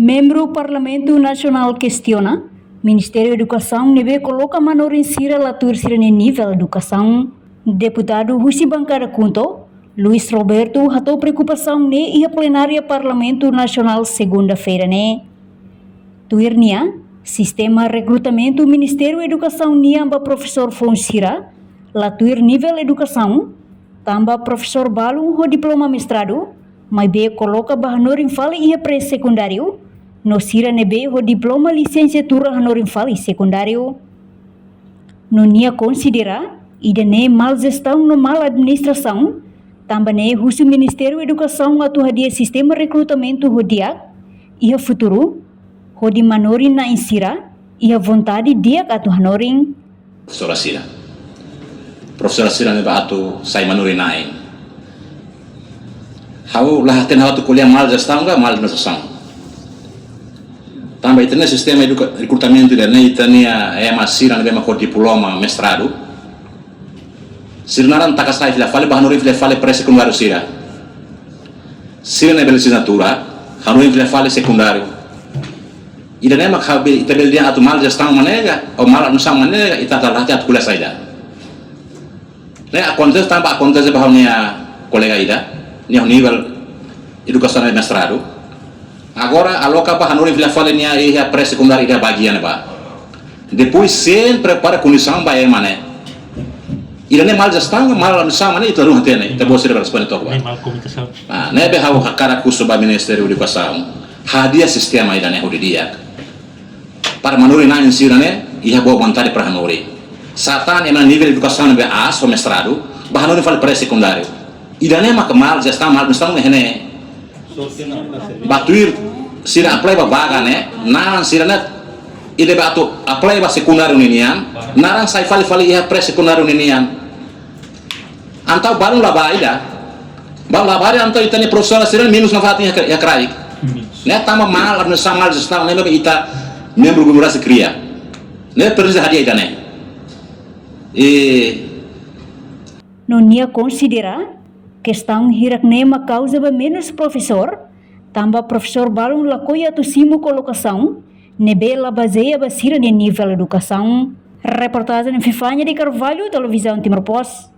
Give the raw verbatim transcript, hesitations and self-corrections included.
Membru Parlamentu Nasionál kestiona Ministériu Edukasaun ne'ebé koloka manorin sira la tuir sira-nia nivel edukasaun. Deputadu husi bankada KHUNTO, Luis Roberto, hato'o preokupasaun ne'e iha plenária Parlamentu Nasionál segunda-feira ne'e. Tuir nia, sistema rekrutamentu Ministériu Edukasaun nian ba profesór foun sira la tuir nivel edukasaun, tanba profesór balun ho diploma mestradu, maibé koloka ba hanorin fali iha pré-sekundáriu, no sira ne'ebé ho diploma lisensiatura hanorin fali sekundáriu. No nia konsidera, ida-ne'e mal jestaun no mal administrasaun, tanba ne'e husu Ministériu Edukasaun atu hadi'a sistema rekrutamentu ho di'ak iha futuru, hodi manorin na'in sira iha vontade di'ak atu hanorin. Profesora sira. Profesora sira ne'ebé atu sai manorin na'in. Ha'u la hatene ha'u atu ko'alia mal jestaun ka mal administrasaun. Tanba ita-nia sistema eduka-, rekrutamentu ida-ne'e ita-nia ema sira ne'ebé mak ho diploma mestradu. Sira naran taka sai fila fali ba hanorin fila fali pré-sekundáriu sira. Sira ne'ebé lisensiatura, hanorin fila fali sekundáriu. Ida-ne'e mak ha'u be-, ita bele dehan atu mal jestaun mak ne'e ka, ou mal administrasaun mak ne'e ka, ita la hatene atu ko'alia saida. Ne'e akontese tanba akontese ba ha'u-nia kolega ida, nia nivel edukasaun mestradu. Agora aloka ba hanorin fila fali nia iha pré-sekundáriu ida bagian ba. Depois sempre prepara kondisaun ba ema ne'e. Ida-ne'e mal jestaun, mal administrasaun mak ne'e ita la hatene, ita-boot sira bele responde to'ok ba. Ne'e mal komunikasaun. Ah, ne'ebé ha'u hakarak husu ba Ministériu Edukasaun. Hadi'a sistema ida-ne'e hodi di'ak. Para manorin na'in sira ne'e, iha boa vontade para hanorin. Satán ema nivel edukasaun ne'ebé aas ho mestradu, ba hanorin fali pré-sekundáriu. Ida-ne'e mak mal jestaun, mal administrasaun ne'e ne'e. Ba tuir sira apply ba vaga ne'e, naran sira ne'e, ida be atu apply ba sekundáriu ninian, naran sai fali fali iha pré-sekundáriu ninian. Entaun balun la bá ida. Balun la bá ida, entaun ita-nia profesór sira menus nafatin iha, iha kraik. Ne'e tanba mal administrasaun, mal jestaun, ne'ebé ita membru komunidade kria. Ne'e presiza hadi'a ida-ne'e. E No nia konsidera, kestaun hirak-ne'e mak kauza ba menus profesór, tanba profesór balun lakohi atu simu kolokasaun ne'ebé la bazeia ba sira-nia nivel edukasaun. Reportajen Fifania de Carvalho, Televizaun Timor Post.